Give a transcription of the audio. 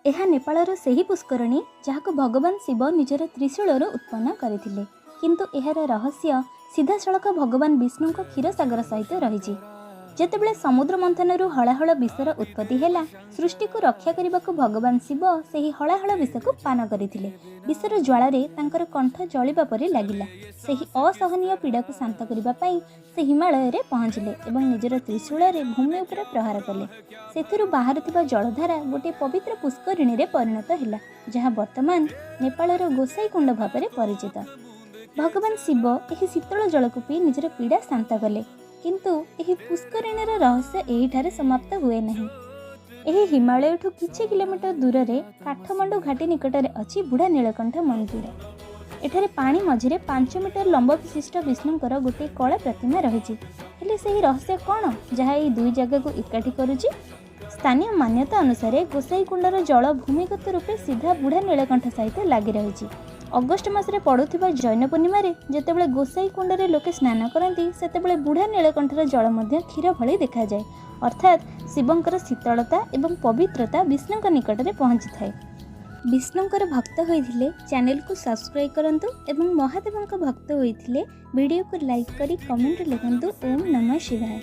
ଏହା ନେପାଳର ସେହି ପୁଷ୍କରିଣୀ, ଯାହାକୁ ଭଗବାନ ଶିବ ନିଜର ତ୍ରିଶୂଳରୁ ଉତ୍ପନ୍ନ କରିଥିଲେ। କିନ୍ତୁ ଏହାର ରହସ୍ୟ ସିଧାସଳଖ ଭଗବାନ ବିଷ୍ଣୁଙ୍କ କ୍ଷୀରସାଗର ସହିତ ରହିଛି। ଯେତେବେଳେ ସମୁଦ୍ର ମନ୍ଥନରୁ ହଳାହଳ ବିଷର ଉତ୍ପତ୍ତି ହେଲା, ସୃଷ୍ଟିକୁ ରକ୍ଷା କରିବାକୁ ଭଗବାନ ଶିବ ସେହି ହଳାହଳ ବିଷକୁ ପାନ କରିଥିଲେ। ବିଷର ଜ୍ୱାଳାରେ ତାଙ୍କର କଣ୍ଠ ଜଳିବା ପରି ଲାଗିଲା। ସେହି ଅସହନୀୟ ପୀଡ଼ାକୁ ଶାନ୍ତ କରିବା ପାଇଁ ସେ ହିମାଳୟରେ ପହଞ୍ଚିଲେ ଏବଂ ନିଜର ତ୍ରିଶୂଳରେ ଭୂମି ଉପରେ ପ୍ରହାର କଲେ। ସେଥିରୁ ବାହାରୁଥିବା ଜଳଧାରା ଗୋଟିଏ ପବିତ୍ର ପୁଷ୍କରିଣୀରେ ପରିଣତ ହେଲା, ଯାହା ବର୍ତ୍ତମାନ ନେପାଳର ଗୋସାଇକୁଣ୍ଡ ଭାବରେ ପରିଚିତ। ଭଗବାନ ଶିବ ଏହି ଶୀତଳ ଜଳକୁ ପିଇ ନିଜର ପୀଡ଼ା ଶାନ୍ତ କଲେ। କିନ୍ତୁ ଏହି ପୁଷ୍କରିଣୀର ରହସ୍ୟ ଏହିଠାରେ ସମାପ୍ତ ହୁଏ ନାହିଁ। ଏହି ହିମାଳୟଠୁ କିଛି କିଲୋମିଟର ଦୂରରେ କାଠମାଣ୍ଡୁ ଘାଟି ନିକଟରେ ଅଛି ବୁଢ଼ା ନୀଳକଣ୍ଠ ମନ୍ଦିର। ଏଠାରେ ପାଣି ମଝିରେ 5 ମିଟର ଲମ୍ବ ବିଶିଷ୍ଟ ବିଷ୍ଣୁଙ୍କର ଗୋଟିଏ କଳା ପ୍ରତିମା ରହିଛି। ହେଲେ ସେହି ରହସ୍ୟ କ'ଣ, ଯାହା ଏହି ଦୁଇ ଜାଗାକୁ ଏକାଠି କରୁଛି? ସ୍ଥାନୀୟ ମାନ୍ୟତା ଅନୁସାରେ ଗୋସାଇକୁଣ୍ଡର ଜଳ ଭୂମିଗତ ରୂପେ ସିଧା ବୁଢ଼ା ନୀଳକଣ୍ଠ ସହିତ ଲାଗି ରହିଛି। ଅଗଷ୍ଟ ମାସରେ ପଡ଼ୁଥିବା ଜୈନ ପୂର୍ଣ୍ଣିମାରେ ଯେତେବେଳେ ଗୋସାଇକୁଣ୍ଡରେ ଲୋକେ ସ୍ନାନ କରନ୍ତି, ସେତେବେଳେ ବୁଢ଼ା ନୀଳକଣ୍ଠର ଜଳ ମଧ୍ୟ କ୍ଷୀର ଭଳି ଦେଖାଯାଏ। ଅର୍ଥାତ୍ ଶିବଙ୍କର ଶୀତଳତା ଏବଂ ପବିତ୍ରତା ବିଷ୍ଣୁଙ୍କ ନିକଟରେ ପହଞ୍ଚିଥାଏ। ବିଷ୍ଣୁଙ୍କର ଭକ୍ତ ହୋଇଥିଲେ ଚ୍ୟାନେଲକୁ ସବସ୍କ୍ରାଇବ୍ କରନ୍ତୁ ଏବଂ ମହାଦେବଙ୍କ ଭକ୍ତ ହୋଇଥିଲେ ଭିଡ଼ିଓକୁ ଲାଇକ୍ କରି କମେଣ୍ଟରେ ଲେଖନ୍ତୁ, ଓମ୍ ନମଃ ଶିବାୟ।